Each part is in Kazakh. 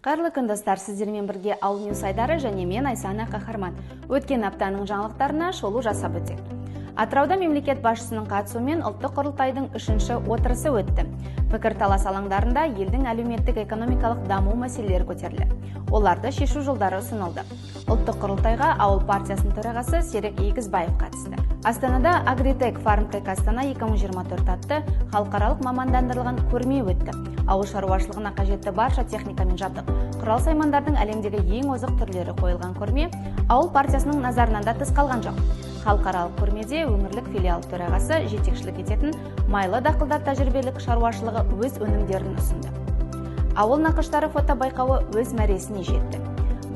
Қайырлы күн, достар! Сіздермен бірге Ауыл Ньюс айдары және мен, Айсана Қаһарман. Өткен аптаның жаңалықтарына шолу жасап өтсек. Атырауда мемлекет басшысының қатысуымен ұлттық құрылтайдың үшінші отырысы өтті. Пікірталас алаңдарында елдің әлеуметтік экономикалық даму мәселелері көтерілді. Оларды шешу жолдары ұсынылды. Ұлттық құрылтайға Ауыл партиясының төрағасы Серік Егізбаев қатысты. Астанада Агритек Фармтек Астана 2024 атты халықаралық мамандандырылған көрме өтті. Ауыл шаруашылығына қажетті барша техника мен жабдық, құрал саймандардың әлемдегі ең озық түрлері қойылған көрме Ауыл партиясының назарынан да тыс қалған жоқ. Халықаралық көрмеде өңірлік филиал төрағасы жетекшілік ететін майлы дақылдар тәжірибелік шаруашылығы өз өнімдерін ұсынды. Ауыл нақыштары фотобайқауы өз мәресіне жетті.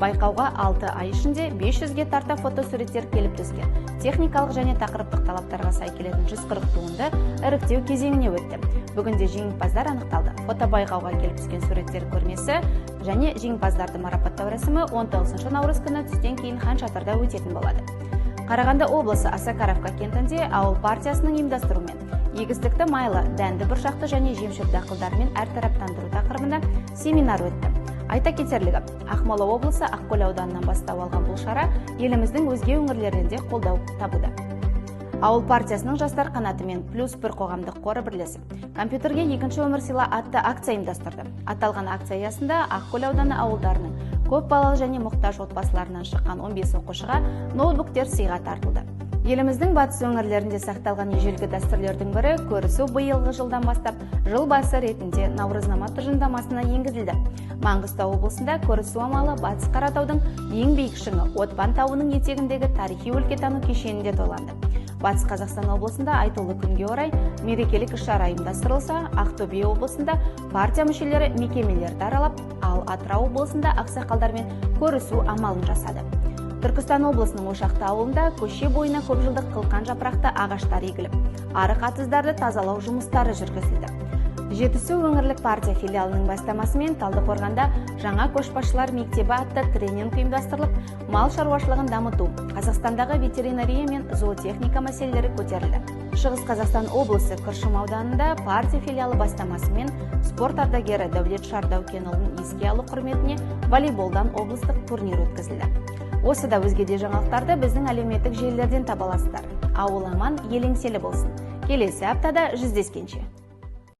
Байқауға 6 ай ішінде 500-ге тарта фотосуреттер келіп түскен. Техникалық және тақырыптық талаптарға сай келетін 140 туынды іріктеу кезеңіне өтті. Бүгінде жеңімпаздар анықталды. Фотобайқауға келіп түскен суреттер көрмесі және жеңімпаздарды марапаттау рәсімі 19 наурыз күні түстен кейін Хан Шатырда өтетін болады. Қарағанды облысы Осакаровка кентінде Ауыл партиясының ұйымдастыруымен егістікті майлы, дәнді, бұршақты және жемшөп дақылдарымен әртараптандыру тақырыбында семинар өтті. Айта кетерлігі, Ақмола облысы Ақкөл ауданынан бастау алған бұл шара еліміздің өзге өңірлерінен де қолдау табуда. Ауыл партиясының жастар қанаты мен «Плюс бір» қоғамдық қоры бірлесіп, «Компьютерге екінші өмір сыйла» атты акция ұйымдастырды. Аталған акция аясында Ақкөл ауданы ауылдарының көп балалы және мұқтаж отбасыларынан шыққан 15 оқушыға ноутбуктер сыйға тартылды. Еліміздің батыс өңірлерінде сақталған ежелгі дәстүрлердің бірі көрісу биылғы жылдан бастап жыл басы ретінде наурызнама тұжырымдамасына енгізілді. Маңғыстау облысында көрісу амалы Батыс Қаратаудың ең биік шыңы Отпан тауының етегіндегі тарихи өлкетану кешенінде тойланды. Батыс Қазақстан облысында айтулы күнге орай мерекелік іс-шара ұйымдастырылса, Ақтөбе облысында партия мүшелері мекемелерді аралап, ал Атырау облысында ақсақалдармен көрісу амалын жасады. Түркістан облысының Ошақты ауылында көше бойына көпжылдық қылқан жапырақты ағаштар егіліп, арық атыздарды тазалау жұмыстары жүргізілді. Жетісу өңірлік партия филиалының бастамасымен Талдықорғанда «Жаңа көшбасшылар мектебі» атты тренинг ұйымдастырылып, мал шаруашылығын дамыту, Қазақстандағы ветеринария мен зоотехника мәселелері көтерілді. Шығыс Қазақстан облысы Күршім ауданында партия филиалы бастамасымен спорт ардагері Дәулет Шардаукенұлын еске алу құрметіне волейболдан облыстық турнир өткізілді. Осы да өзге де жаңалықтарды біздің әлеуметтік желілерден таба аласыздар. Ауыл аман, ел еңселі болсын. Келесі аптада жүздескенше.